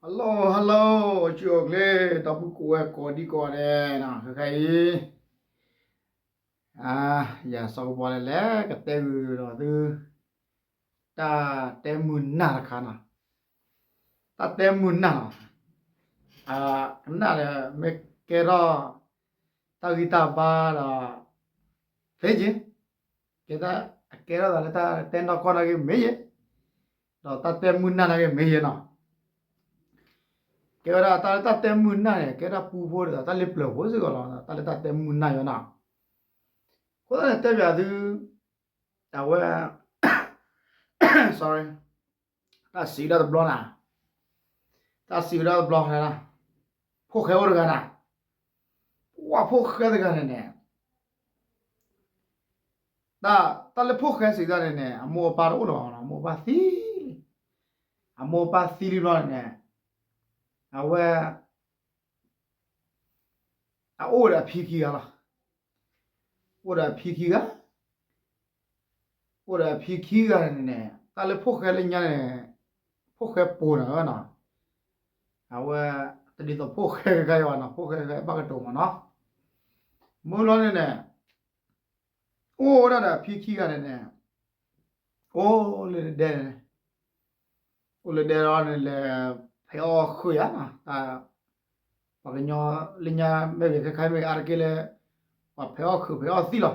Hello hello, အိၣ်ဆူၣ်အိၣ်ချ့ ဒီပုၢ်ဝဲၢ်ကိးဒံကိးဂၤဒဲးနီၤ, ခဲခါအံၤ ယၤစီၤကပီၤလဲၣ် လဲၤကတဲဂုာ်ဒီးသု တၢ်တဲမုာ်နၢ်တခါနီၤ, တၢ်တဲမုာ်နၢ်နီၤ, ကနၣ်ဒီး မ့ၢ်ကဲထီၣ် တၢ်ဂံၢ်တၢ်ဘါဒီး သ့က့ၤ, ကဲတၢ်အကဲထီၣ်သးလၢတၢ်တဲနီၢ်ကီၢ်နာ်က့မ့ၢ်ယဲ, ဒီးတၢ်တဲမုာ်နၢ်နာ်က့မ့ၢ်ယဲနီၤ, ကဲဝဲဒၣ်တၢ်လၢတၢ်တဲမုာ်နၢ်န့ၣ် ကဲဒၣ်ပူဖိဒီးတၢ်လ့ပျၢၤဖိစ့ၢ်ကီးလီၤ, တၢ်လၢတၢ်တဲမုာ်နၢ်ယဲနီၤ, အဃိသတးန့ၣ်တဲပၠးသု အဝဲ sorry, တၢ်စံးဝဲဒၣ်တဘျီနၤ, တၢ်စံးဝဲဒၣ်တဘျီနၤ, ဖိၣ်ဃဲအိၣ်တဂၤနၤ, ပှၤဖိၣ်ဃဲတဂၤန့ၣ်န့ၣ် တၢ် တၢ်လၢဖိၣ်ဃဲစံးတၢ်န့ၣ်န့ၣ် အမိၢ်အပၢ်တအိၣ်လၢၤဘၣ်နီၤ, အမိၢ်အပၢ်သံလံ, အမိၢ်အပၢ်သံလံဘျီန့ၣ်န့ၣ် အဝဲ အအိၣ်ဒီးအဖံခံဂၤလီၤ, အိၣ်ဒီးအဖံခံဂၤ, အိၣ်ဒီးအဖံခံဂၤန့ၣ်န့ၣ် တၢ်လၢဖိၣ်ဃဲလၢညါန့ၣ် ဖိၣ်ဃဲပိာ်နၤဝဲနီၤ, အဝဲ တဒ်သိးဖိၣ်ဃဲခဲခါအံၤဘၣ်နီၤ, ဖိၣ်ဃဲခဲခါအံၤဘၣ်ကတိၤမးနီၤ, မုၢ်လီၤန့ၣ်န့ၣ် အိၣ်ဝဲဒၣ်ဒီးအဖံခံဂၤန့ၣ်န့ၣ် အိၣ်လၢဒဲန့ၣ် အိၣ်လၢဒဲလီၤန့ၣ် လဲၤဖဲးအီၣ်ဃုာ်ယါနီၤ, တၢ် ပှၤကညီလၢညါမ့ၢ်ဂ့ၤ ခဲခါမ့ၢ်ဂ့ၤ အါတက့ၢ်လၢ ပှၤဖဲးအီၣ်ဃုာ်ဖဲးအီၣ်သံလီၤ,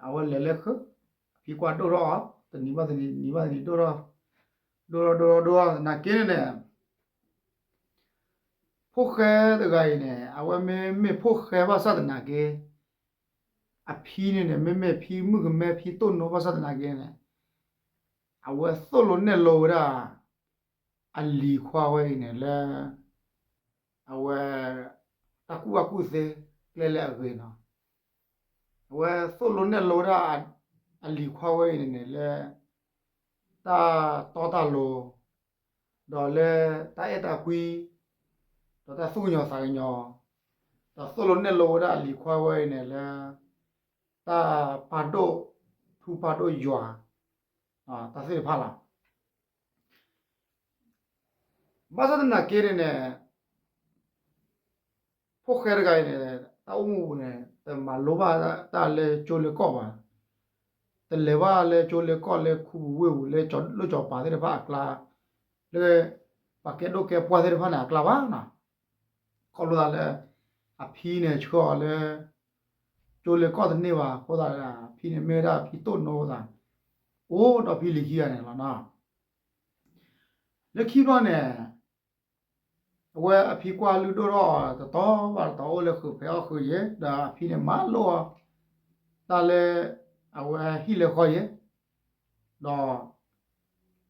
အဝဲလဲၤလၢဃုာ်, အဖံကွၢ်ဒိၣ်ထီၣ်အီၤ တနံၤဘၣ်တနံၤ တနံၤဘၣ်တနံၤ ဒိၣ်ထီၣ်, ဒိၣ်ထီၣ်ဒိၣ်ထီၣ်ဒိၣ်ထီၣ်သနာ်က့န့ၣ်န့ၣ် ဖိၣ်ဃဲတဂၤအံၤန့ၣ် အဝဲမ့မ့ၢ်ဖိၣ်ဃဲဘၣ်ဆၣ်သနာ်က့ အဖံန့ၣ်န့ၣ် မ့မ့ၢ်ဖံမုၣ်ကမဲဖံတိၢ်နိဘၣ်ဆၣ်သနာ်က့န့ၣ် အဝဲသိၣ်လိနဲၣ်လိဝဲဒၣ် အလံၤခွါဝဲအံၤန့ၣ်လၢ အဝဲ တၢ်ကူၣ်ဘၣ်ကူၣ်သ့ကျဲလၢအဂ့ၤနီၤ, အဝဲသိၣ်လိနဲၣ်လိဝဲဒၣ် အလံၤခွါဝဲအံၤန့ၣ်န့ၣ်လၢ တၢ်တီတၢ်လိၤ ဒီးလၢတၢ်အဲၣ်တၢ်ကွံ ဒီးတၢ်သူၣ်ကညီၤသးကညီၤ, ဒီးသိၣ်လိနဲၣ်လိဝဲဒၣ်အလံၤခွါဝဲအံၤန့ၣ်လၢ တၢ်ပာ်ဒိၣ်ထူပာ်ဒိၣ်ယွၤ တၢ်သ့ၣ်တဖၣ်လီၤ. ဘၣ်ဆၣ်သနာ်က့န့ၣ်န့ၣ် ဖိၣ်ဃဲတဂၤအံၤန့ၣ် တၢ်အိၣ်မူပူၤန့ၣ် တမၤလိဘၣ်တၢ်လၢကၠိလၢကီၢ်ဘၣ်, တလဲၤဘၣ်လၢကၠိလၢကီၢ်လၢခူပူၤဝ့ၢ်ပူၤလၢကၠီၤလိၣ်ကၠီၤပၤသ့ၣ်တဖၣ်အကျါ, လၢ ပှၤကဲဒိၣ်ကဲပှၢ်သ့ၣ်တဖၣ်န့ၣ်အကျါဘၣ်နီၤ, ခီဖျိသးလၢ အဖံန့ၣ်ဆှၢအီၤလၢ ကၠိလၢကီၢ်တန့ၢ်ဘၣ်အဃိသတး အဖံန့ၣ်မ့ၢ်ဝဲဒၣ်အဖံတိၢ်နိသး အိၣ်ဒီးဖံလံၤခံဂၤန့ၣ်လီၤနီၤ. လၢခံဘျီန့ၣ် အဝဲအဖံကွၢ်လုၢ်ဒိၣ်ထီၣ်အီၤတတီၤဘၣ်တတီၤ အိၣ်လၢဃုာ်ဖဲးအီၣ်ဃုာ်ယဲ ဒီးအဖံန့ၣ်မၤလိအီၤ တၢ်လၢ အဝဲဟံၣ်လၢဃီယဲ ဒီး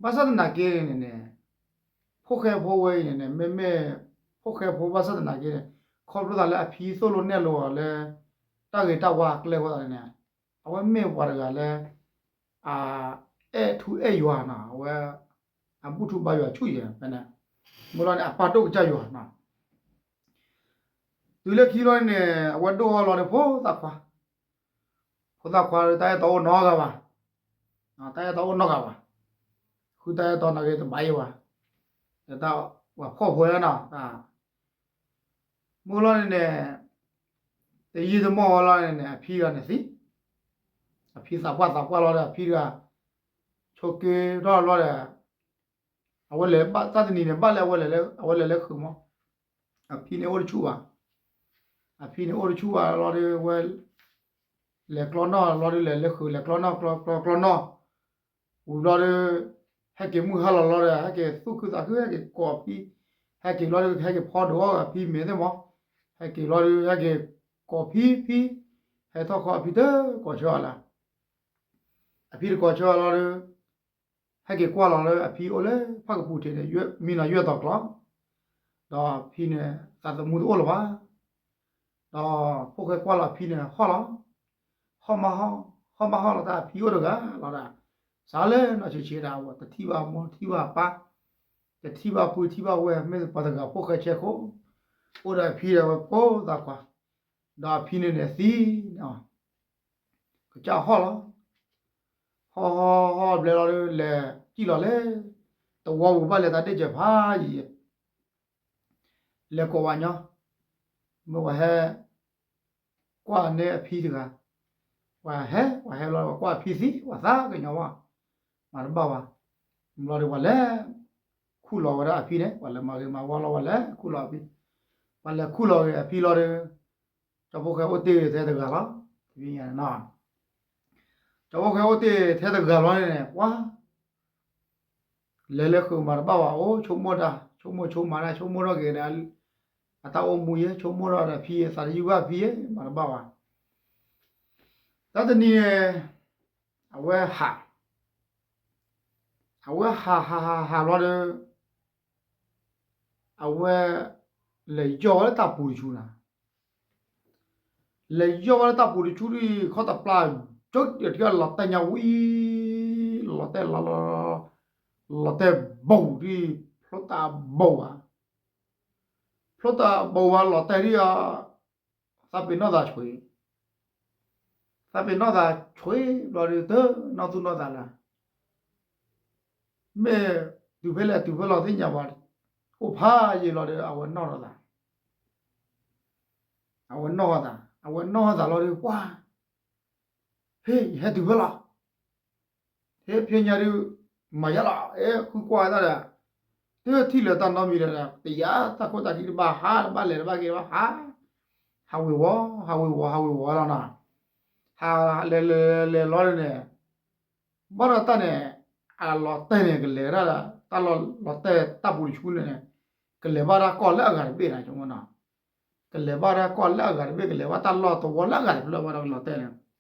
ဘၣ်ဆၣ်သနာ်က့န့ၣ်န့ၣ် ဖိၣ်ဃဲဖိဝဲအံၤန့ၣ်န့ၣ် မ့မ့ၢ် ဖိၣ်ဃဲဖိဘၣ်ဆၣ်သနာ်က့န့ၣ် ခီဖျိသးလၢအဖံသိၣ်လိနဲၣ်လိအီၤလၢ တၢ်ဂ့ၤတၢ်ဝါအကျဲအဃိသတးန့ၣ် အဝဲမ့ၢ်ပှၤတဂၤလၢ အအဲၣ်ထူအဲၣ်ယွၤနီၤ, အဝဲ အဘူၣ်ထူဘါယွၤဆူၣ်ယဲဖဲန့ၣ်, မ့ၢ်လီၤန့ၣ် အပာ်ဒိၣ်ကစၢ်ယွၤနီၤ. တုၤလၢခံလီၤန့ၣ် အဝဲဒိၣ်ထီၣ်လီၤဒီးဖိသၣ်ခွါ, ဖိသၣ်ခွါတၢ်အဲၣ်တီအိၣ်နီတဂၤဘၣ်, တၢ်အဲၣ်တီအိၣ်နီတဂၤဘၣ်, ဃုတၢ်အဲၣ်တီနာ်က့တဘၣ်အံၤဘၣ်, ဒီးတၢ်ပှၤဖှီၣ်ဖိနီၤ, မ့ၢ်လီၤန့ၣ်န့ၣ် တယံာ်တမီၢ်ဝဲလီၤန့ၣ်န့ၣ် အဖံတဂၤန့ၣ်သံ, အဖံသးပှၢ်သးပှၢ်လီၤဒီး အဖံတဂၤ ဆိးက့ထီၣ်လီၤဒီး အဝဲလဲၤဘၣ် တၢ်တနံၤန့ၣ် ဘၣ်လၢအဝဲလဲၤလၢ အဝဲလဲၤလၢဃုာ်မး, အဖံန့ၣ်အိၣ်တဆူၣ်ဘၣ်, အဖံန့ၣ်အိၣ်တဆူၣ်ဘၣ်လီၤဒီး ဝဲ လဲၤကျီနီၣ်လီၤဒီး လဲၤလၢဃုာ် လဲၤကျီနီၣ် ကျီကျီနီၣ် ဝံၤဘျီဒီး ဟဲက့ၤမုၢ်ဟါလီၤလီၤဒီး ဟဲက့ၤသူၣ်ခုသးခု ဟဲက့ၤကိးဖံ, ဟဲက့ၤဘျီဒီး ဟဲက့ၤဖီဒိၣ်အီၣ်ဖံမ့ၤသ့ၣ်မး, ဟဲက့ၤဘျီဒီး ဟဲက့ၤကိးဖံဖံ, ဟဲထီၣ်ခီအဖံတကိးဆၢအီၤလၢ အဖံတကိးဆၢအီၤလီၤဒီး ဟဲက့ၤကွၢ်လီၤလၢအဖံအိၣ်လၢဖၣ်ကပူၤထံးန့ၣ် မံနီၤယွဲၢ်တီၤကျီ, ဒီးအဖံန့ၣ် သးသမူတအိၣ်လၢၤဘၣ်. ဒီးဖိၣ်ဃဲကွၢ်လီၤအဖံန့ၣ်ဟီၣ်လီၤ, ဟီၣ်မးဟီၣ်, ဟီၣ်မးဟီၣ်လီၤတၢ်အဖံအိၣ်တဂၤလီၤဒီး စးလၢနီၢ်ဆံးဆံးဒၣ် တထံၣ်ဘၣ်မိၢ်တထံၣ်ဘၣ်ပၢ်, တထံၣ်ဘၣ်ပုၢ်တထံၣ်ဘၣ်ဝဲၢ် မ့ၢ်ပှၤတဂၤဖိၣ်ဃဲဆဲခိၣ်, အိၣ်ဒီးအဖံဒီးဝဲဖိသၣ်ခွါ, ဒီးအဖံန့ၣ်န့ၣ်သံ, ကစၢ်ဟီၣ်လီၤ, ဟီၣ်ဟီၣ်ဟီၣ်ဘျဲလီၤဒီး လဲၤစံၣ်လီၤလၢ သဝီပူၤဘၣ်လဲၤတၢ်ဒ့ၣ်စၢၤဖးယံၤ လဲၤကိးဝဲညီ, မ့ၢ်ဝဲဟဲ ကွၢ်န့ၢ်အဖံတဂၤ, ပှၤဟဲ ပှၤဟဲလီၤ ပှၤကွၢ်အဖံသံ ပှၤသးကညီၤဘၣ်, မၤတဘၣ်ဝဲ, ဘျီဒီးပှၤလဲၤ ခူၣ်လီၤဝဲဒၣ်အဖံန့ၣ် ပှၤလဲၤမၤဂ့ၤမၤဝါလီၤ ပှၤလဲၤခူၣ်လီၤအဖံ, ပှၤလဲၤခူၣ်လီၤဂ့ၤအဖံလီၤဒီး ကၠီဖိဃဲအိၣ်တ့ၢ်ထဲတဂၤလီၤ, ကၠီဖိဃဲအိၣ်တ့ၢ်ထဲတဂၤလီၤန့ၣ် ပှၤ လဲၤလၢဃုာ်မၤတဘၣ်ဘၣ် အိၣ်ဆိကမိၣ်တၢ် ဆိကမိၣ်ဆိကမးတၢ် ဆိကမိၣ်ထီၣ်က့ၤဒီး အတၢ်အိၣ်မူယဲ ဆိကမိၣ်ထီၣ်ဒီးဖံသးတယုၢ်ဘၣ်ဖံ မၤတဘၣ်ဘၣ်, တၢ်တနံၤန့ၣ် အဝဲဟး အဝဲဟးဟးဟးဟးဘျီဒီး အဝဲ လဲၤယီၢ်ဝဲလၢတၢ်ပူၤတဆူနၤ, လဲၤယီၢ်ဝဲလၢတၢ်ပူၤတဆူဒံး ခီၣ်တပျၢ် ကၠိဒီးထံလီၤတဲာ်ညါဝံၤ လီၤတဲာ်လီၤလီၤ လီၤတဲာ်ဘိးဒံး ဖျိတၢ်ဘိးဧါ, ဖျိတၢ်ဘိးဧါ လီၤတဲာ်ဒံးဧါ, သးပ့ၤနီၣ်သးဆွ့ သးပ့ၤနီၣ်သးဆွ့ဘျီဒီး တနီၣ်သူၣ်နီၣ်သးလၢ မ့ၢ်တုၤဖဲလဲၣ်တုၤဖဲလဲၣ်သ့ၣ်ညါဘၣ်, အိၣ်ဖးယံာ်လီၤဒီး အဝဲနီၣ်ထီၣ်သး, အဝဲနီၣ်ထီၣ်သး အဝဲနီၣ်ထီၣ်သးလီၤဒီး ပှၤ ဖဲယဟဲတုၤဖဲလဲၣ်, ဖဲဖဲညါဒုး မၤယါလီၤ အဲၣ်ဃုကွၢ်ဝဲဒၣ်ဒီး တထံၣ်လၢၤတၢ်နီတမံၤဒီး တယာ်တၢ်ခိၣ်တၢ်ခံတဘၣ် ဟးတဘၣ်လဲၤတဘၣ်က့ၤဘၣ် ဟး ဟးဝ့ၤဝီၤ ဟးဝ့ၤဝီၤ ဟးဝ့ၤဝီၤလီၤနီၤ, ဟးလဲၤလဲၤလဲၤလဲၤလီၤန့ၣ် ဘၣ်ဒီးတၢ်န့ၣ် အလီၤတဲာ်န့ၣ် ကလဲၤဒၣ် တၢ်လီၤလီၤတဲာ်တၢ်ပူၤတဆူန့ၣ်န့ၣ် ကလဲၤဘၣ်တၢ်ကီၢ်လၢအဂၤတဘ့ၣ်နီၤ ကလဲၤဘၣ်တၢ်ကီၢ်လၢအဂၤတဘ့ၣ် ကလဲၤဘၣ်တၢ်လီၢ်သဝီလၢအဂၤတဖျၢၣ်ဘၣ်ဒီး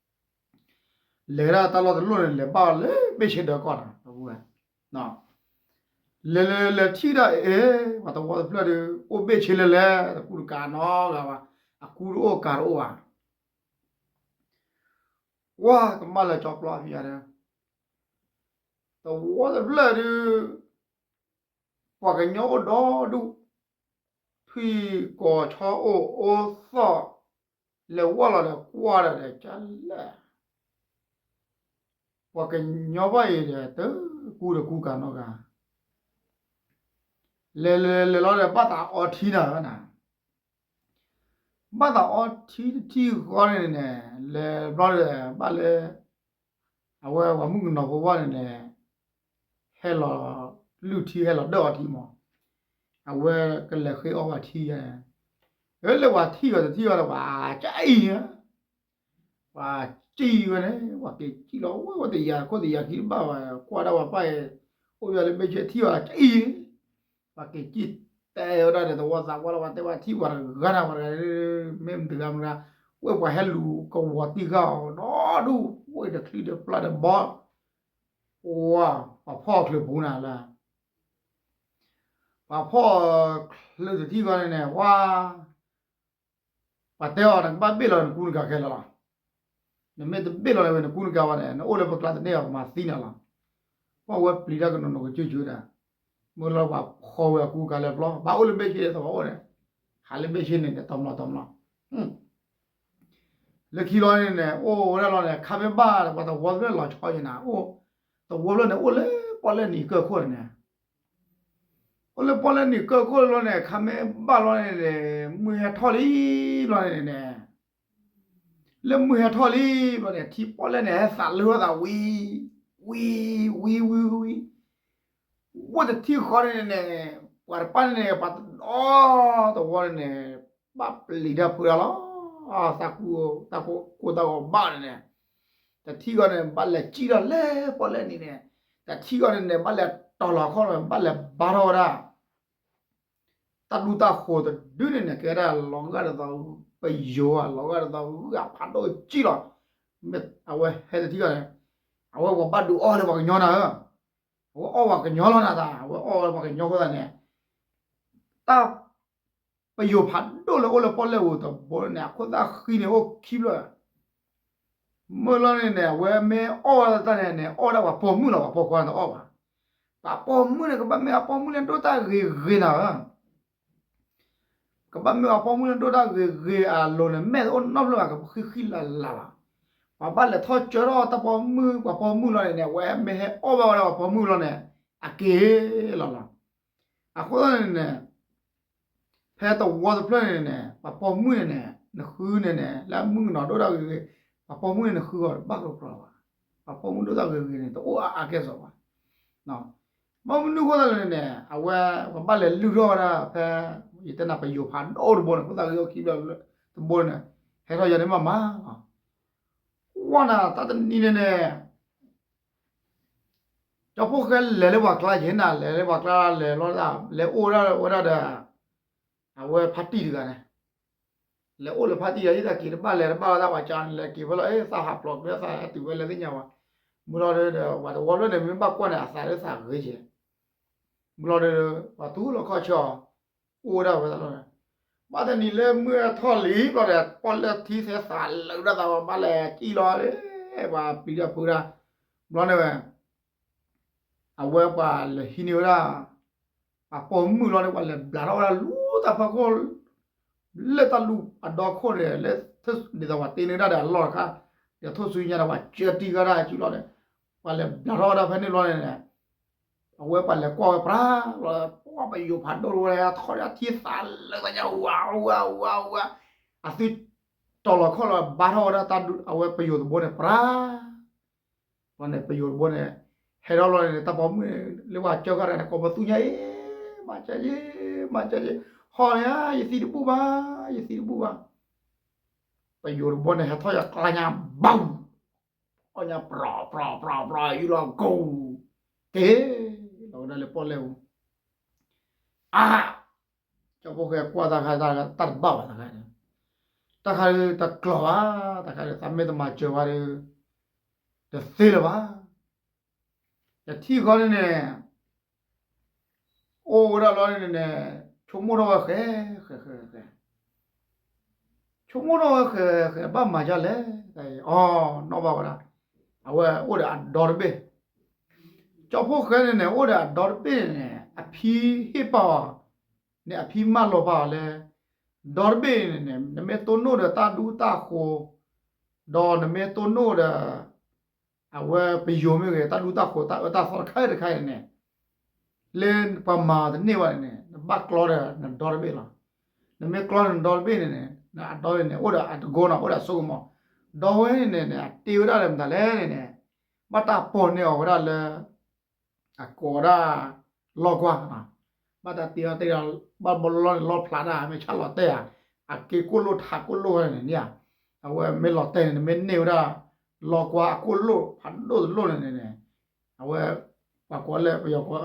ကလီၤတဲာ်န့ၣ် လဲၤဒၣ်တၢ်လီၢ်တလီၢ်န့ၣ် လဲၤဘၣ်လၢဘ့ၣ်ဆ့ဒၢကီၢ်နီၤ လဲၤလဲၤလဲၤထံၣ်ဒၣ်အ့ၣ် ပှၤသဝီတဖျၢၣ်ဒီး အိၣ်ဘ့ၣ်ဆ့လဲၤလဲၤ တကူတကၤနီတဂၤဘၣ် အကူတအိၣ်ကၤတအိၣ်ဘၣ် ကွၢ်ကမၣ်လၢကၠီပျီအဖံယၤဒီး သဝီတဖျၢၣ်ဒီး ပှၤကညီအိၣ်ဒီဒူၣ် ထွံၣ်ကိးဆီအိၣ်အိၣ်သီၣ် လဲၤဝီၢ်လီၤဒီးကွၢ်ဒီးဒီးကလဲၣ် ပှၤကညီဘၣ်အံၤဒီး တကူတကူကၤနီတဂၤ လဲၤလဲၤလဲၤလီၤဒီး ဘၣ်သးအီထံနၤဝဲနၤ ဘၣ်သးအီထံတထံၣ်ဃီန့ၣ်န့ၣ် လဲၤဘျီဒီး ဘၣ်လၢ အဝဲပှၤမုၣ်ကနီၤဖိဘၣ်န့ၣ်န့ၣ် ဟဲလီၤလုၢ်ထံဟဲလီၤဒၢၣ်အီထံမး အဝဲကလဲၤဃ့အီဘၣ်ထံယါန့ၣ် လၢပှၤထံၣ်အီၤတထံၣ်အီၤဒီး ပှၤကအံၤန့ၣ် ပှၤစံၣ်ဝဲန့ၣ် ပှၤက့ၤစံၣ်လီၤဝဲ ဝဲတယၤခိၣ်တယၤခံတဘၣ်ဘၣ် ကွၢ်ဒၣ်ပှၤပၢ်အံၤ အိၣ်ယၤလၢဘ့ၣ်ဆ့ထံၣ်အီၤကအံၤ ပှၤက့ၤစံၣ်တဲဝဲဒၣ်ဒီးသဝီသးပှၢ်လီၤ ပှၤတဲဝဲထံၣ်ပှၤတဂၤနၤပှၤတဂၤ မ့ၢ်မတဂၤမတဂၤ ဝဲပှၤဟဲလူၤကဝီၤတံၢ်ဃာ်အီၤ ဒီဒူၣ် ဝဲတချုးဒီးပျၢ်ဒီးဘီ ဝါ ပှၤဖီၣ်အီၤချုးပူၤနၤလၢ ပှၤဖီၣ်အီၤချုးတထံၣ်ဃီန့ၣ်န့ၣ် ဝါ ပှၤတဲအီၤ နကဘၣ်ဘ့ၣ်လီၤနကူနကၤခဲလၢာ်လီၤ. နမ့ၢ်တဘ့ၣ်လီၤန့ၣ်ဝဲနကူနကၤဘၣ်န့ၣ် နအိၣ်လၢပကျါတန့ၢ်ဘၣ် ပမၤသံနၤလီၤ. ပှၤဝဲပျံၤတၢ်ကနိးနိးကစၢၢ်ကၠၢဒၣ် မုၢ်လီၤပှၤဖီၣ်ဝဲအကူကၤလၢပျီ ဘၣ်အိၣ်လၢဘ့ၣ်ဆ့ဒီးသဝီအိၣ်န့ၣ် ဟးလၢဘ့ၣ်ဆ့န့ၣ် တမလီၤတမလီၤ လၢခံလီၤန့ၣ်န့ၣ် အိၣ်ဝဲဒၣ်လီၤန့ၣ် ခါမ့ၢ်ဘၣ်ပှၤသဝီတဖျၢၣ်လီၤဆီယံၤနၤ အိၣ် သဝီဖျၢၣ်န့ၣ် အိၣ်လၢပီၣ်လဲၣ်နံၤကၢၢ်ခိၣ်န့ၣ် အိၣ်လၢပီၣ်လဲၣ်နံၤကၢၢ်ခိၣ်လီၤန့ၣ် ခါမ့ၢ်ဘၣ်လီၤန့ၣ်န့ၣ် မုၢ်ဟဲထီၣ်လံလီၤန့ၣ်န့ၣ် လၢမုၢ်ဟဲထီၣ်လံဘျီန့ၣ် ထံပီၣ်လဲၣ်န့ၣ် ဟဲသးလၢထီၣ်သးဝံၤ ဝံၤ ဝံၤ ဝံၤ ဝံၤ ဝဲတထံၣ်ဃီန့ၣ်န့ၣ် ပှၤတပၢ်န့ၣ်န့ၣ် ပှၤတဒီသဝီန့ၣ်န့ၣ် ဘၣ်ပျံၤတၢ်ဖုးတၢ်လီၤ တၢ်ကူ တၢ်ကိၢ်တၢ်ဂီၤဘၣ်န့ၣ်န့ၣ် တထံၣ်ဃီန့ၣ် ဘၣ်လဲၤစံၣ်ထီၣ်လၢပီၣ်လဲၣ်နံၤန့ၣ် တထံၣ်ဃီန့ၣ်န့ၣ် ဘၣ်လဲၤတီၤလီၤခီၣ်န့ၣ် ဘၣ်လဲၤဘါထီၣ်ဝဲဒၣ် တၢ်ဒူတၢ်ဃိၤတဒုန့ၣ်န့ၣ် ကဲဒၣ်လီၤဂာ်ဒ်သိးပယိၤဧါ လီၤဂာ်ဒ်သိးဂုၢ်အဖးဒိၣ်စံၣ်လီၤ မ့ၢ်အဝဲဟဲတထံၣ်ဃီန့ၣ် အဝဲပှၤဘၣ်ဒုးအီၣ်လၢပှၤကညီနၤဧၢ အဝဲအီၣ်ပှၤကညီလီၤနၤသး အဝဲအီၣ်ဝဲပှၤကညီအဃိသတးန့ၣ် တၢ် ပယိၤဖးဒိၣ်လၢအိၣ်လၢပီၣ်လဲၣ်ပူၤတဘိန့ၣ် အခိၣ်သၣ်ဃံန့ၣ်အိၣ်ခံဖျၢၣ် မုၢ်လီၤန့ၣ်န့ၣ် အဝဲမ့ၢ်အီၣ်ဝဲတၢ်န့ၣ်န့ၣ် အီၣ်ဝဲဒၣ်ပှၤပိာ်မုၣ်လီၤ ပှၤပိာ်ခွါန့ၣ်တအီၣ်ဘၣ် ပှၤပိာ်မုၣ်န့ၣ် ကဘၣ်မ့ၢ်အပိာ်မုၣ်လၢဒိၣ်တၢ်ဂ့ၤဂ့ၤနၤဧၢ ကဘၣ်မ့ၢ်အပိာ်မုၣ်လၢဒိၣ်တၢ်ဂ့ၤဂ့ၤအလိၤန့ၣ် မဲာ်အိၣ်နီတဖျၢၣ်ဘၣ် ကဃံဃံလၤလၤလီၤ ပှၤဘၣ်လဲၤထီၣ်ကၢထီၣ်တၢ်ပိာ်မုၣ် ပှၤပိာ်မုၣ်လီၤန့ၣ်န့ၣ် အဝဲမ့ၢ်ဟဲအီၣ်ဘၣ်ဝဲဒၣ်ပှၤပိာ်မုၣ်လီၤန့ၣ် အက့ၤလီၤလီၤ. အဃိသတးန့ၣ်န့ၣ် ဖဲသဝီတဖျၢၣ်န့ၣ်န့ၣ် ပှၤပိာ်မုၣ်န့ၣ်န့ၣ် နဃုန့ၣ်န့ၣ် လၢအမုၣ်ကနီၤဒိၣ်ဒၣ်ဂ့ၤဂ့ၤ, ပှၤပိာ်မုၣ်န့ၣ်နဃုအီၤတဘၣ်ကလီကလီဘၣ်. ပှၤပိာ်မုၣ်ဒိၣ်ဒၣ်ဂ့ၤဂ့ၤန့ၣ် တအိၣ်အါအါကဲၢ်ဆိးဘၣ်. ဘၣ်မနုၤအဃိသတးလဲၣ်န့ၣ် အဝဲ ပှၤဘၣ်လဲၤလုၢ်ထီၣ်ဝဲဒၣ်ဖဲ ယတဲနၤပယိၤဖးဒိၣ်တဘိန့ၣ် ဖိသၣ်ဂ့ၤအိၣ်ခံဘျီတဘိန့ၣ် ဟဲထီၣ်ယၤန့ၣ်မးမးလီၤ. ကွၢ်နၤတၢ်တနံၤန့ၣ်န့ၣ် ကၠီဖိဃဲလဲၤလၢပှၤကျါယဲနၤ လဲၤလၢပှၤကျါလဲၤလီၤဒၣ် လဲၤအိၣ်ဒၣ်ဝဲဒၣ်ဒီး အဝဲဖါတံၢ်တဂၤန့ၣ် လဲၤအိၣ်လၢဖါတံၢ်ဒီး ဟံၣ်သးက့ၤတဘၣ်လဲၤတဘၣ်ဝဲဒၣ်ပှၤကၠီန့ၣ် လဲၤက့ၤဖဲလီၤ အ့ၣ် သးဟးဖျိးကျဲသးဟဲတုၤဝဲလၢသ့ၣ်ညါဝဲ မုၢ်လီၤဒီး ပှၤသဝီဖျၢၣ်န့ၣ် မ့ၢ်ဘၣ်ကွၢ်န့ၣ် အသးလၢသးဂ့ၤကဲ မုၢ်လီၤဒီး ပှၤသူၣ်လီၤခီၣ်ဆၢအီၤ အိၣ်ဝဲဒၣ်ဝဲဒၣ်လီၤ. ဘၣ်တနံၤလၢမုၢ်ထီၣ်လံဘျီဒီး ပီၣ်လဲၣ်ထံသဲသးလၢာ်ဒၣ်သးဝဲ ဘၣ်လဲၤကံၣ်လီၤ ပှၤပျံၤတၢ်ဖုးတၢ် ဘျီန့ၣ်ဝဲ အဝဲပှၤလဲၤဟံးန့ၢ်ဝဲဒၣ် ပှၤပိာ်မုၣ်လီၤန့ၣ် ပှၤလဲၤဘျးထီၣ်ဝဲဒၣ်လူၤတၢ်ဖီခိၣ် လၢတၢ်လူၤအဒီခိၣ်န့ၣ် လၢဒ်သိးပှၤတ့န့ၢ်ဒၣ်ဒီးအလီၢ်တခါ ဒီးထိၣ်ဆူညါဒီးပှၤကၢတံၢ်ဂၤဒၣ်စုလီၤန့ၣ် ပှၤလဲၤဘျးထီၣ်ဝဲဒၣ်ဖဲန့ၣ်လီၤန့ၣ် အဝဲပှၤလဲၤကွၢ်ဝဲပြၢ်လီၤ ပှၤပယိၤဖးဒိၣ်ဝဲ ထီၣ်ဒၣ်ထံသးလၢာ်သးညါ ဝါဝါဝါဝါ အသုတီၤလီၤခီၣ်လီၤ ဘါထီၣ်ဝဲဒၣ်တၢ်ဒုး အဝဲပယိၤတဘိန့ၣ်ပြၢ် ဘျီန့ၣ် ပယိၤတဘိန့ၣ် ဟဲထီၣ်လီၤန့ၣ် တၢ်ပိာ်မုၣ်န့ၣ် လၢပှၤကၢဃာ်တဂၤန့ၣ် ကိးပသူညါအံၤ မၤကၢယ့ မၤကၢယ့ ဟီၣ်န့ၣ် ယသံတဘူၣ်ဘၣ် ယသံတဘူၣ်ဘၣ် ပယိၤတဘိန့ၣ် ဟဲထီၣ်ယၤကျါညါ ဘၣ် အီၣ်ညါပြီၤပြီၤပြီၤပြီၤ ယူၢ်လီၤကိၢ် က့ၤလီၤဝဲဒၣ်လၢပီၣ်လဲၣ်ပူၤ အါ ကၠီဖိဃဲကွၢ်တၢ်ခါ တၢ်တဘၣ်ဘၣ်တခါန့ၣ် တၢ်ခါဒုးတကျိၤဘၣ် တၢ်ခါဒုး သးမ့ၢ်တမၤစၢၤဝဲဒီး တသ့လၢၤဘၣ် ယထံၣ်ဃီန့ၣ်န့ၣ် အိၣ်ဝဲဒၣ်လီၤန့ၣ်န့ၣ် ဆိကမိၣ်ထီၣ်ဝဲဃဲ ဃဲ ဃဲ ဃဲ ဆိကမိၣ်ထီၣ်ဝဲဃဲ ဃဲ ဘၣ်မၤဒ်လဲၣ် အီ နီၣ်ဘၣ်ဝဲဒၣ် အဝဲအိၣ်ဒီးအဒီတဘ့ၣ် ကၠီဖိဃဲန့ၣ်န့ၣ် အိၣ်ဒီးအဒီတဘ့ၣ်န့ၣ်န့ၣ် အဖံဟ့ၣ်ပာ်အီၤ န့ၣ်အဖံမၢလီၤပာ်အီၤလၢ ဒီတဘ့ၣ်န့ၣ်န့ၣ် နမ့ၢ်တိၢ်နီၣ်ဒီးတၢ်ဒူတၢ်ဃိၤ ဒီးနမ့ၢ်တိၢ်နီၣ်ဒီး အဝဲပယိၤမ့ၢ်ဂ့ၤ တၢ်ဒူတၢ်ဃိၤ တၢ်အၢတၢ်သီတခါအံၤတခါအံၤန့ၣ်န့ၣ် လၢပှၤမၤတန့ၢ်ဘၣ်န့ၣ်န့ၣ် နဘၣ်ကျီဒီးနဒီတဘ့ၣ်လီၤ. နမ့ၢ်ကျီဒီးနဒီတဘ့ၣ်န့ၣ်န့ၣ် နအဒီန့ၣ်န့ၣ် အိၣ်ဒီးအတကိးနီၤ အိၣ်ဒီးအစိကမီၤ ဒီဝဲန့ၣ်န့ၣ် အတ့ဝဲဒၣ်လၢမတၤလဲၣ်န့ၣ်န့ၣ် ဘၣ်တၢ်ပိာ်န့ၢ်အီၤဝဲဒၣ်လၢ အကိးဒၣ် လီကွၢ် ဘၣ်တၢ်တ့အီၤတ့ဒီး ဘၣ်ဘီလီန့ၣ် လီဖျးတၢ် မ့ၢ်ဆၣ်လီၤတဲာ်ဧါ အက့ၤကိၣ်လိၣ်ထးကိၣ်လိၣ်ဝဲန့ၣ်န့ၣ်ဧါ အဝဲမ့ၢ်လီၤတဲာ်န့ၣ် နမ့ၢ်န့ၢ်ဝဲဒၣ် လီကွၢ်အကိၣ်လိၣ် ဖးဒိၣ်တလိၣ်န့ၣ်န့ၣ် အဝဲ ပှၤကိးလၢပယီၤကိး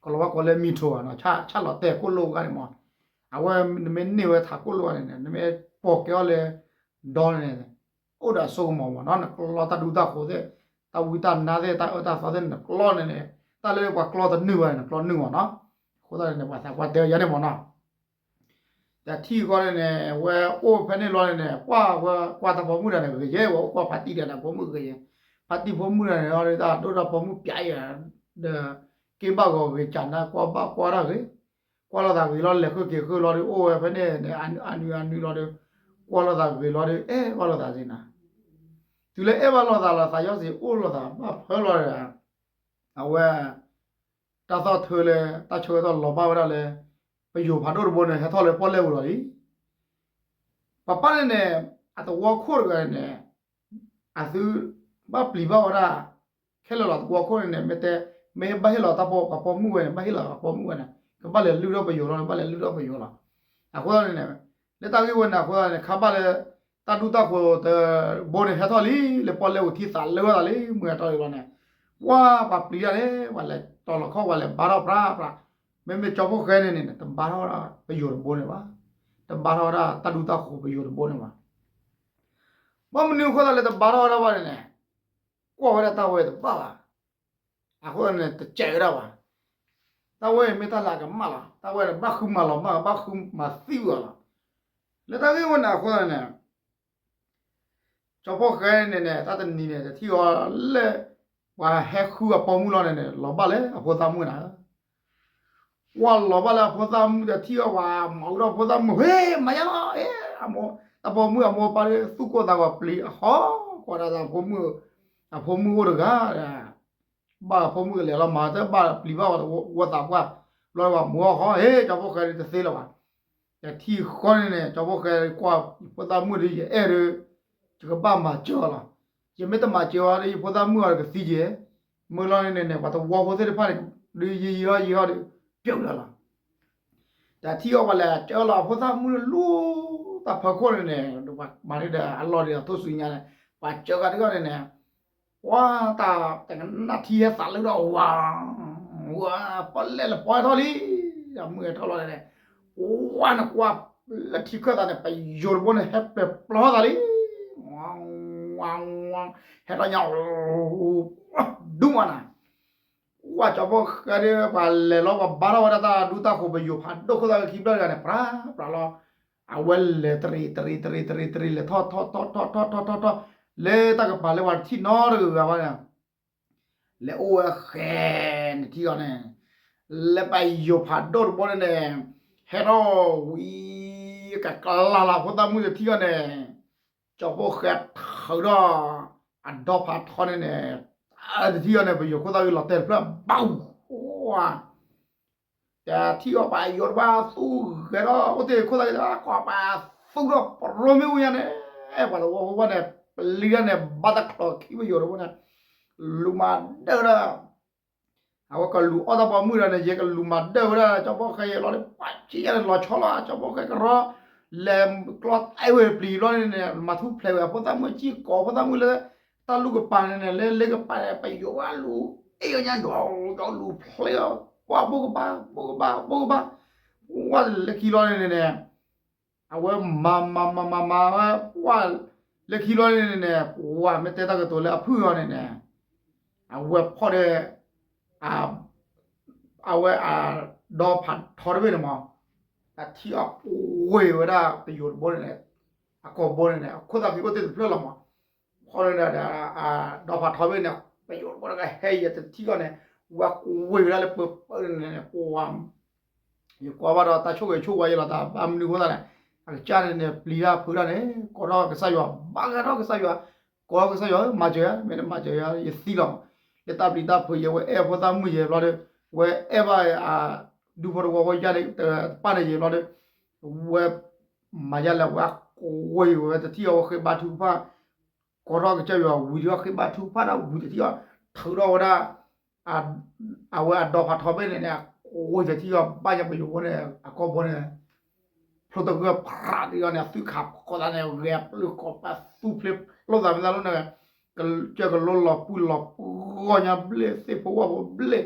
ကလီၤဝါကိးလၢ မံၤထိၣ် ဧါ ဆၣ်လီၤတဲာ်ကိၣ်လိၣ်ဂၤန့ၣ်မး အဝဲနမ့ၢ်န့ၢ်ဝဲထးကိၣ်လိၣ်ဂၤန့ၣ်န့ၣ် နမ့ၢ်ပိာ်ကဲအီၤလၢ ဒီန့ၣ် အိၣ်ဒီးအစိကမီၤမးနီၤ နကျီတၢ်ဒူတၢ်ဃိၤသ့ၣ် တၢ်ဝံတၢ်နါသ့ၣ် တၢ်အၢတၢ်သီသ့ၣ် နကျီန့ၣ်န့ၣ် တၢ်လၢပှၤကျီတနုာ်ဘၣ်န့ၣ် နကျီနုာ်မးနီၤ အဃိသတးန့ၣ် ပှၤသးပှၢ်တဲယၤန့ၣ်မးနီၤ တထံၣ်ဃီန့ၣ်န့ၣ် ဝဲအိၣ်ဖဲန့ၣ်လီၤန့ၣ်န့ၣ် ပှၢ်ဝဲကွၢ်တၢ်ပိာ်မုၣ်တဂၤန့ၣ် ဂ့ၤယဲ ဝဲအိၣ်ကွၢ်ဖါတံၢ်တဂၤန့ၣ် ပိာ်မုၣ်ဂ့ၤယဲ ဖါတံၢ်ပိာ်မုၣ်တဂၤန့ၣ် အီၤဒ်တၢ်ဒိၣ်တၢ်ပိာ်မုၣ်ပျးယဲ ဒီး က့ဘၣ်ဂီၤဂ့ၤကၢ်နါ ကွၢ်ဘၣ်ကွၢ်တၢ်ဂ့ၤ ကွၢ်လိာ်သးဂ့ၤလီၤ လဲၤဃုက့ၤဃုလီၤဒီး အိၣ်ဝဲဖဲန့ၣ်န့ၣ် အနုအနုအနုလီၤဒီး ကွၢ်လိာ်သးဂ့ၤလီၤဒီး အဲၣ်ဘၣ်လိာ်သးစ့ၢ်နၤ တုၤလၢအဲၣ်ဘၣ်လိာ်သးလီၤ သးယီၤစ့ၢ်အိၣ်လိာ်သးဘၣ်ဖၢလီၤဒီး အဝဲ တၢ်သီၣ်ထၢလၢ တၢ်ဆၢကတီၢ်လီၤဘၣ်ဝဲဒၣ်လၢ ပယိၤဖးဒိၣ်တဘိန့ၣ် ဟဲထီၣ်လၢပီၣ်လဲၣ်ပူၤလီၤလံ ပၢ်ပၢ်န့ၣ်န့ၣ် အသဝီခိၣ်တဂၤန့ၣ် အသု ဘၣ်ပျံၤဘၣ်ဝဲဒၣ် ခဲလၢာ်လီၤ သဝီခိၣ်န့ၣ်န့ၣ် မ့ၢ်တဲ မ့ၢ်ဘၣ်ဟ့ၣ်လီၤတၢ်ပိာ် ပှၤပိာ်မုၣ်ဝဲန့ၣ် ဘၣ်ဟ့ၣ်လီၤပှၤပိာ်မုၣ်ဝဲန့ၣ် ကဘၣ်လဲၤလုၢ်ထီၣ်ပယိၤလီၤ ဘၣ်လဲၤလုၢ်ထီၣ်ပယိၤလီၤ အဃိသတးန့ၣ်န့ၣ် လၢတၢ်ဂ့ၢ်ဝဲန့ၣ် အဃိသတးန့ၣ် ခါဘၣ်လၢ တၢ်ဒူတၢ်ဃိၤတဘိန့ၣ် ဟဲထီၣ်လံ လၢပီၣ်လဲၣ်ပူၤထံသးလၢာ်ဝဲသးလံ မုၢ်ဂၤတီၢ်လံလီၤန့ၣ် ပှၢ်ပှၤပျံၤတၢ်န့ၣ် ပှၤလဲၤတီၤလီၤခီၣ် ပှၤလဲၤဘါထီၣ်ပြၢ်ပြၢ် မ့မ့ၢ်ကၠီဖိဃဲန့ၣ်န့ၣ် တဘါထီၣ်ဝဲဒၣ်ပယိၤတဘိန့ၣ်ဘၣ် တဘါထီၣ်ဝဲဒၣ်တၢ်ဒူတၢ်ဃိၤပယိၤတဘိန့ၣ်ဘၣ် ဘၣ်မနုၤအဃိသတးလၢတဘါထီၣ်ဝဲဒၣ်ဘၣ်န့ၣ်န့ၣ် ကွၢ်ဝဲဒၣ်တၢ်ဝဲတဘၣ်ဘၣ် အဃိန့ၣ် တစဲးဝဲဒၣ်ဘၣ် တၢ်ဝဲအံၤမ့ၢ်တၢ်လၢအကမၣ်လီၤ တၢ်ဝဲန့ၣ် ဘၣ်ဃုမၤလီၤမၢ် ဘၣ်ဃုမၤသံဝဲလီၤ လၢတၢ်ဂ့ၢ်ဝဲန့ၣ်အဃိသတးန့ၣ် ကၠီဖိဃဲန့ၣ်န့ၣ် တၢ်တနံၤန့ၣ် တထံၣ်အီၤလၢ ပှၤဟဲဃုအပိာ်မုၣ်လီၤန့ၣ်န့ၣ် လီၤဘၣ်လၢအဖိသၣ်မုၣ်နၤ ကွၢ်လီၤဘၣ်လၢအဖိသၣ်မုၣ် တထံၣ်အီၤ ပှၤမၤအူထီၣ်ဖိသၣ်မုၣ် ဟ့ၣ် မၤယါလီၤ အမိၢ် တၢ်ပိာ်မုၣ်အမိၢ်အပၢ်ဒီး သူၣ်ကိၢ်သးဂီၤပျံၤအဟီၣ် ကွၢ်ဒၣ်သးဖိမုၣ် အဖိမုၣ်အိၣ်တဂၤ ဘၣ်ဖိမုၣ်ကလဲၤလီၤမၤတဘၣ်ပျံၤဘၣ်ဝဲတဝီသးပှၢ်, ဘျီဝဲမုၢ်အီၣ်ဃီ ဟ့ ကၠီဖိဃဲဒုးတသ့လၢၤဘၣ်. ယထံၣ်ဃီန့ၣ်န့ၣ် ကၠီဖိဃဲကွၢ် ဖိသၣ်မုၣ်ဒီး ယအဲၣ်ဒီး ယကဘၣ်မၤစၢၤအီၤလီၤ. ယမ့ၢ်တမၤစၢၤအီၤဒီး ယဖိသၣ်မုၣ်အီၤဒီးကသံက့ၤ, မုၢ်လီၤန့ၣ်န့ၣ်န့ၣ် ပှၤတဝီဖိသ့ၣ်တဖၣ်န့ၣ် ဒုးယံာ်ယံာ်ဟီယံာ်ဟီဒီး ပျဲလၢၤလီၤ. တၢ်ထံၣ်အီၤပှၤလဲၤစၢလီၤအဖိသၣ်မုၣ်လူၤ တၢ်ဖီခိၣ်န့ၣ်န့ၣ် ပှၤမၤန့ၢ်ဒီးအလီၢ်ဒီးအထိၣ်ဆူညါန့ၣ် ပှၤစၢကၤတဂၤန့ၣ်န့ၣ် ပှၤတၢ်တနၢ်ထံဟဲသးလၢဒီးဝၤ, ဝၤ ပီၣ်လဲၣ်လၢပီၣ်ဟဲထီၣ်လံ, ဒီးမုၢ်ဟဲထီၣ်လီၤန့ၣ်, ဝၤနကွၢ်လၢထံခၢၣ်သးန့ၣ် ပယိၤတဘိန့ၣ် ဟဲပျဲၢ်ပျီသးလံ, ဝၤ, ဟဲထီၣ်ညါ, ဒူမးနၤ ဝၤကၠီဖိဃဲဒုး ပှၤလဲၤလီၤ ပှၤဘါထီၣ်ဝဲဒၣ်တၢ်ဒူတၢ်ဃိၤ ပယိၤဖးဒိၣ်ခိၣ်သၣ်ဂ့ၤခံဘျီတဂၤန့ၣ် ပြးပြးလီၤ. အဝဲလဲၤတရံးတရံးတရံးတရံးတရံး လဲၤထီၣ်ထီၣ်ထီၣ်ထီၣ်ထီၣ်ထီၣ်ထီၣ်ထီၣ် လၢတၢ်ကပၤလၢပှၤတထံၣ်နီတဂၤဘၣ်န့ၣ် လဲၤအိၣ်ဝဲဃဲန့ၣ်ထံၣ်အီၤန့ၣ်, လၢပယိၤဖးဒိၣ်တဘိန့ၣ်န့ၣ်, ဟဲထီၣ်ဝံၤ ကကလၤလီၤဖိသၣ်မုၣ်တထံၣ်အီၤန့ၣ်, ကၠီဖိဃဲထုးထီၣ် အဒီဖးထီန့ၣ်န့ၣ်, တထံၣ်အီၤန့ၣ် ပယိၤခိၣ်သၣ်ဂ့ၤလီၤတဲာ်တဖျၢၣ်ဘၣ်, တထံၣ်အီၤပယိၤတဘၣ်သူၣ်ဂဲၤထီၣ်အိၣ်တ့ၢ်ခိၣ်သၣ်ဂ့ၤ ကိးပသူၣ်ထီၣ်ပရိမ့ၢ်အိၣ်ညါန့ၣ်, ပှၤတဝီဖိဘၣ်န့ၣ် ပျံၤတၢ်န့ၣ် ဘၣ်တၢ်ကျီၤခံပယိၤတဘိန့ၣ်, လူၤမၤဒၢၣ်ဒၣ် အဝဲကလူၤအီၣ်တၢ်ပိာ်မုၣ်ဒီးန့ၣ် ယကလူၤမၤဒၢၣ်ဝဲဒၣ် ကၠီဖိဃဲယဲလီၤဒီး ပှၤက့ညါန့ၣ် လီၤဆီလီၤ ကၠီဖိဃဲကရီ လဲၤကျီသးဝဲပျံၤဘျီန့ၣ်န့ၣ် မၤထူၣ်ဖျဲးဝဲအဖိသၣ်မုၣ် ကံၢ်ကိးဖိသၣ်မုၣ်လၢ တၢ်လူၢ်ကပၤန့ၣ်န့ၣ် လၢလ့ကပၤန့ၣ် ပယိၤဝဲလူၤ အ့ၣ်အီၣ်ညါယီၤ ယီၤလူၤဖျဲးအီၤ ပှၤဘိကဘၣ် ဘိကဘၣ် ဘိကဘၣ် ဝဲလၢခံလီၤန့ၣ်န့ၣ် အဝဲမၤမၤမၤမၤမၤဝဲ ပှၤလၢခံလီၤန့ၣ်န့ၣ် ပှၤမ့ၢ်တဲတၢ်ကတိၤလၢအဖုၣ်အီၤန့ၣ်န့ၣ် အဝဲဖီၣ်ဒီး အဝဲအဒီဖးထီတဘ့ၣ်န့ၣ်မး အထံၣ်အီၤကွံာ်ဝဲဒၣ်ပယိၤတဘိန့ၣ်န့ၣ် အကိာ်ဘိန့ၣ်န့ၣ် အခိၣ်သးက့ၤအိၣ်တ့ၢ်တဖျၢၣ်လီၤမး ဖီၣ်န့ၣ်ဒီး အဒီဖးထီဘ့ၣ်န့ၣ် ပယိၤတဘိန့ၣ်ကဟဲယဲတထံၣ်အီၤန့ၣ် ဝဲကွံာ်ဝဲဒၣ်လၢပၢၤပၢၤန့ၣ်န့ၣ် ပှၤ ယကွၢ်ဘၣ်ဒီးတၢ်ဆိၣ်ဂ့ၤဆိၣ်ဝါယဲလီၤ တၢ်ဘၣ်မနုၤအဃိသတးန့ၣ် အကစၢ်န့ၣ်န့ၣ် ပျံၤတၢ်ဖုးတၢ်န့ၣ် ကိးထီၣ်ကစၢ်ယွၤ ဘၣ်ဂဲၤထီၣ်ကစၢ်ယွၤ ကိးထီၣ်ကစၢ်ယွၤ မၤစၢၤယၤ မ့ၢ်တမၤစၢၤယၤ ယသံလီၤ. လၢတၢ်ပျံၤတၢ်ဖုးယဲ ဝဲအဲၣ်ဖိသၣ်မုၣ်ယဲဘျီဒီး ဝဲအဲၣ်ဘၣ် ဒူဖိတဝီဖိယါန့ၣ် တပၣ်န့ၣ်ယဲဘျီဒီး ဝဲ မၤယါလဲၣ် ဝဲကွံာ်ဝဲတထံၣ်အီၤ ဝဲဃ့ဘါထုကဖၣ် ကိးထီၣ်ကစၢ်ယွၤဝံၤဒီး ဃ့ဘါထုကဖၣ်ဒၣ်ဝံၤတထံၣ်အီၤ ထုးထီၣ်ဝဲဒၣ် အဝဲအဒီဖးထီဘ့ၣ်န့ၣ်န့ၣ် အကွံာ်တထံၣ်အီၤ ဘၣ်ယါပယိၤဖိန့ၣ် အကိာ်ဘိန့ၣ် ဖျိတဂၢၢ်ဖးတံၢ်အီၤန့ၣ် အသုခးဃီသးန့ၣ် ဂဲၤပျုၢ်ကိးပသူဖျ့ဖျိသးမ့ၢ်သးလိၤန့ၣ် ကစၢၢ်ကလိလီၤပှံၢ်လီၤပှီၢ်ညါဘျ့ၣ်သ့ၣ်ဖိဝၣ်ဖိဘျ့ၣ် ဘျီလီၤတၢ်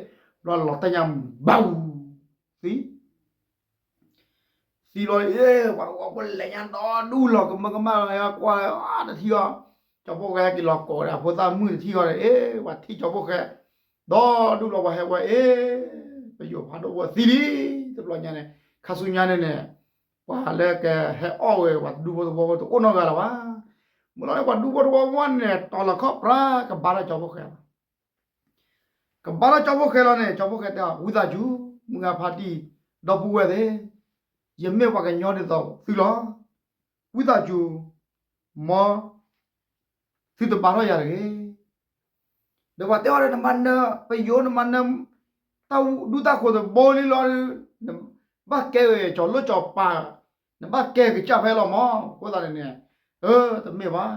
ညါဘၣ် သံ သံလီၤ ပှၤတဝီဖိလဲၤညါဒီဒူၣ်လီၤ ကမၢကမၣ်လီၤကွၢ်တထံၣ်အီၤ ကၠီဖိဃဲက့ၤလီၤကိးဒီးအဖိသၣ်မုၣ်တထံၣ်အီၤန့ၣ် အ့ ပှၤထံၣ်ကၠီဖိဃဲ ဒီဒူၣ်လီၤပှၤဟဲဝဲအ့ ပယိၤဖးဒိၣ်ဖိသံလံ တဘျီညါန့ၣ် ခါဆူညါန့ၣ်န့ၣ် ပှၤလၢကဟဲအီၣ်ဝဲပှၤဒူဖိတဝီဖိတအိၣ်နီတဂၤလၢၤဘၣ်. မုၢ်လီၤန့ၣ် ပှၤဒူဖိတဝီဖိန့ၣ် တီၤလီၤခီၣ်ပြးကဘါထီၣ်ကၠီဖိဃဲလီၤ ကဘါထီၣ်ကၠီဖိဃဲလီၤန့ၣ် ကၠီဖိဃဲတဲအီၤ ဝံသးစူၤ မုၢ်ဂၤဖါတံၢ် ဒီပုၢ်ဝဲၢ်သ့ၣ် ယမ့ၢ်ပှၤကညီဒ်သိးသုလီၤ. ဝံသးစူၤ မ် သုတဘါထီၣ်ယၤတဂ့ၤ. ဒီးပှၤတဲအီၤဒီး နမၤနၢၤ ပယိၤနမၤနၢၤ တၢ်ဒူတၢ်ဃိၤတဘိလံလီၤ နဘၣ်ကဲဂ့ၤကၠီၤလိၣ်ကၠီၤပၤ နဘၣ်ကဲကစၢ်ဖဲလီၤမး အဃိသတးန့ၣ်န့ၣ် အၢ တမ့ၢ်ဘၣ်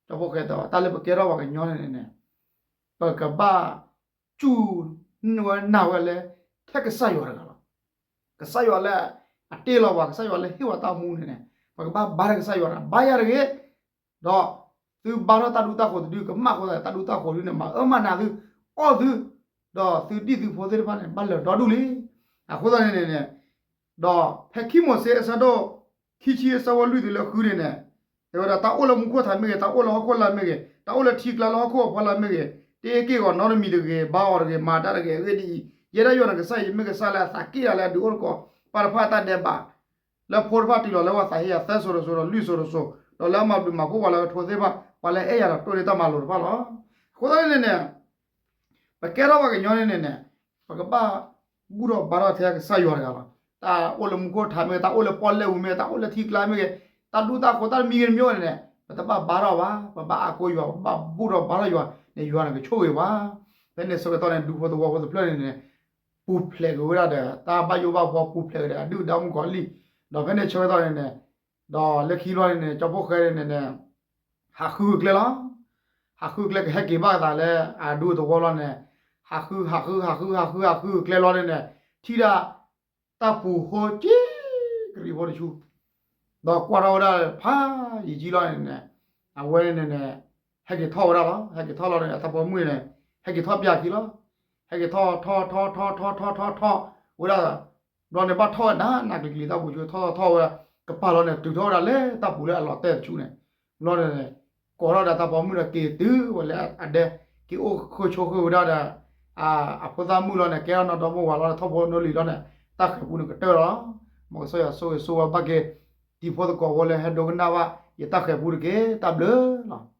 ကၠီဖိဃဲတဲအီၤ တၢ်လၢပကဲထီၣ်ပှၤကညီန့ၣ်န့ၣ် ပကဘၣ်စူၢ်ဝဲနာ်ဝဲလၢ ထဲကစၢ်ယွၤတဂၤလီၤ. ကစၢ်ယွၤလၢအတ့လီၤပှၤ ကစၢ်ယွၤလၢဟ့ၣ်ပှၤတၢ်မူန့ၣ်န့ၣ် ပကဘၣ်ဘါထီၣ်ကစၢ်ယွၤတဂၤ ဘါယၤတဂ့ၤ ဒီးသုဘါထီၣ်တၢ်ဒူတၢ်ဃိၤတဒု ကမၣ်အဃိသတး တၢ်ဒူတၢ်ဃိၤတဒုန့ၣ် မၤအၢမၤနးသု အီၣ်သု ဒီးသုဒံၣ်သုဖိသ့ၣ်တဖၣ်န့ၣ် ဘၣ်လၢာ်ဒီဒူၣ်လံ. အဃိသတးန့ၣ်န့ၣ် ဒီးဖဲခံမိၤၡ့အဆၢဒိၣ် ခံဆံအဆၢဖိလွံၢ်တုၤလၢဃုန့ၣ်န့ၣ် တဲဝဲဒၣ် တၢ်အိၣ်လၢမူခိၣ်ထးမ့ၢ်ဂ့ၤ, တၢ်အိၣ်လၢဟီၣ်ခိၣ်လာ်မ့ၢ်ဂ့ၤ, တၢ်အိၣ်လၢထံကျါလၢဟီၣ်ခိၣ်အဖီလာ်မ့ၢ်ဂ့ၤ, တအ့ၣ်က့ၢ်ဂီၤနီတမံၤတဂ့ၤ, ဘါအီၤတဂ့ၤ, မၤဒၣ်တဂ့ၤ, အဂ့ၢ်ဒ်အံၤ, ယဲဒၣ်ယွၤနကစၢ်အံၤ ယမ့ၢ်ကစၢ်လၢအသးက့ၣ်တၢ်လၢအဒုးအိၣ်တကိးပှၤတဖၣ်အတၢ်ဒဲးဘး, လၢဖိတဖၣ်တုၤလီၤလၢပှၤသးဟ့ယၤသၢစိၤတစိၤဒီးလွံၢ်စိၤတစိၤ, ဒီးလၢအမၤဘျုးမၤဖှိၣ်ပှၤလၢကထိသ့ၣ်တဖၣ်, ပှၤလၢအဲၣ်ယၤဒီးတိၢ်န့ၢ်တၢ်မၤလိာ်တဖၣ်လီၤ. အဃိသတးန့ၣ်န့ၣ် ပကဲထီၣ်ပှၤကညီန့ၣ်န့ၣ်န့ၣ်, ပကဘၣ်ဘူၣ်ထီၣ်ဘါထီၣ်ထဲကစၢ်ယွၤတဂၤလီၤ. တၢ်အိၣ်လၢမူခိၣ်ထးမ့ၢ်ဂ့ၤ, တၢ်အိၣ်လၢပီၣ်လဲၣ်ပူၤမ့ၢ်ဂ့ၤ, တၢ်အိၣ်လၢထံကျါမ့ၢ်ဂ့ၤ, တၢ်ဒူတၢ်ဃိၤတၢ်တမံၤဂ့ၤတမံၤဂ့ၤန့ၣ်န့ၣ်, ပတဘၣ်ဘါထီၣ်ဘၣ်, ပဘၣ်အါကိယွၤ, ပဘၣ်ဘူၣ်ထီၣ်ဘါထီၣ်ယွၤန့ၣ် ယွၤန့ၣ်ကဆိၣ်ဂ့ၤပှၤ. ဖဲန့ၣ်ဆၢကတီၢ်န့ၣ် ဒူဖိသဝီဖိတဖျၢၣ်န့ၣ်န့ၣ် ပူၤဖျဲးက့ၤဝဲဒၣ်ဒီး တၢ်ဘၣ်ယိၣ်ဘၣ်ဘှီ ပူၤဖျဲးက့ၤဒီးအဒုၣ်ဒါမုၣ်ကီၤလံၢ်, ဒီးဖဲန့ၣ်ဆၢကတီၢ်န့ၣ်န့ၣ် ဒီးလၢခံဘျီန့ၣ်န့ၣ် ကၠီဖီၣ်ဃဲန့ၣ်န့ၣ် ဟးဃုကျဲလီၤ. ဟးဃုကျဲကဟဲက့ၤဘၣ်သးလၢအဒူသဝီလီၤန့ၣ်, ဟးဃု ဟးဃု ဟးဃု ဟးဃု ဟးဃုကျဲလီၤန့ၣ်န့ၣ် ထံၣ်ဒၣ် တၢ်ပူၤဃိက့ၤ ကရံၣ်ဖိတဆူ ဒီးကွၢ်ထီၣ်ဝဲဒၣ်ဖးယံာ်ကံလီၤန့ၣ်န့ၣ်, အဝဲန့ၣ်န့ၣ် ဟဲက့ၤထီၣ်ဝဲဒၣ်လီၤ. ဟဲက့ၤထီၣ်လီၤန့ၣ် အတၢ်ပိာ်မုၣ်န့ၣ် ဟဲက့ၤထီၣ်ပျၢ်ခံလီၤ. ဟဲက့ၤထီၣ်ထီၣ်ထီၣ်ထီၣ်ထီၣ်ထီၣ်ထီၣ်ထီၣ်ဝဲဒၣ်, ဘျီန့ၣ်ဘၣ်ထီၣ်ဝဲဒၣ်နးနးကျံၤကျံၤ တၢ်ပူၤဆူထီၣ်ထီၣ်ထီၣ်ဝဲ ကပၤလီၤန့ၣ် တုၤထီၣ်ဝဲဒၣ်လၢတၢ်ပူၤလၢအလီၤတဲာ်တဆူန့ၣ်, ဘျီန့ၣ် ကိးထီၣ်ဒီးတၢ်ပိာ်မုၣ်ဒီးက့ၤတုၤဝဲလၢအဒဲ, က့ၤအိၣ်ဃုာ်ဆိးဃုာ်ဝဲဒၣ်ဒီး အဖိသၣ်မုၣ်လီၤန့ၣ် ကဲထီၣ်နီၢ်ဒီမါဝၤလီၤန့ၣ် ထီၣ်ဖိနီၢ်လံၤလီၤန့ၣ် တၢ်ဃဲၤပူန့ၣ်ကတၢၢ်လီၤ. မ်ကစၢ်ယွၤဆိၣ်ဂ့ၤဆိၣ်ဝါဘၣ်က့ၤ တံၤဖိသကိးဖိလၢဟဲဒိကနၣ်ဘၣ်ယတၢ်ဃဲၤပူတက့ၢ်. တၢ်ဘျုးလီၤ.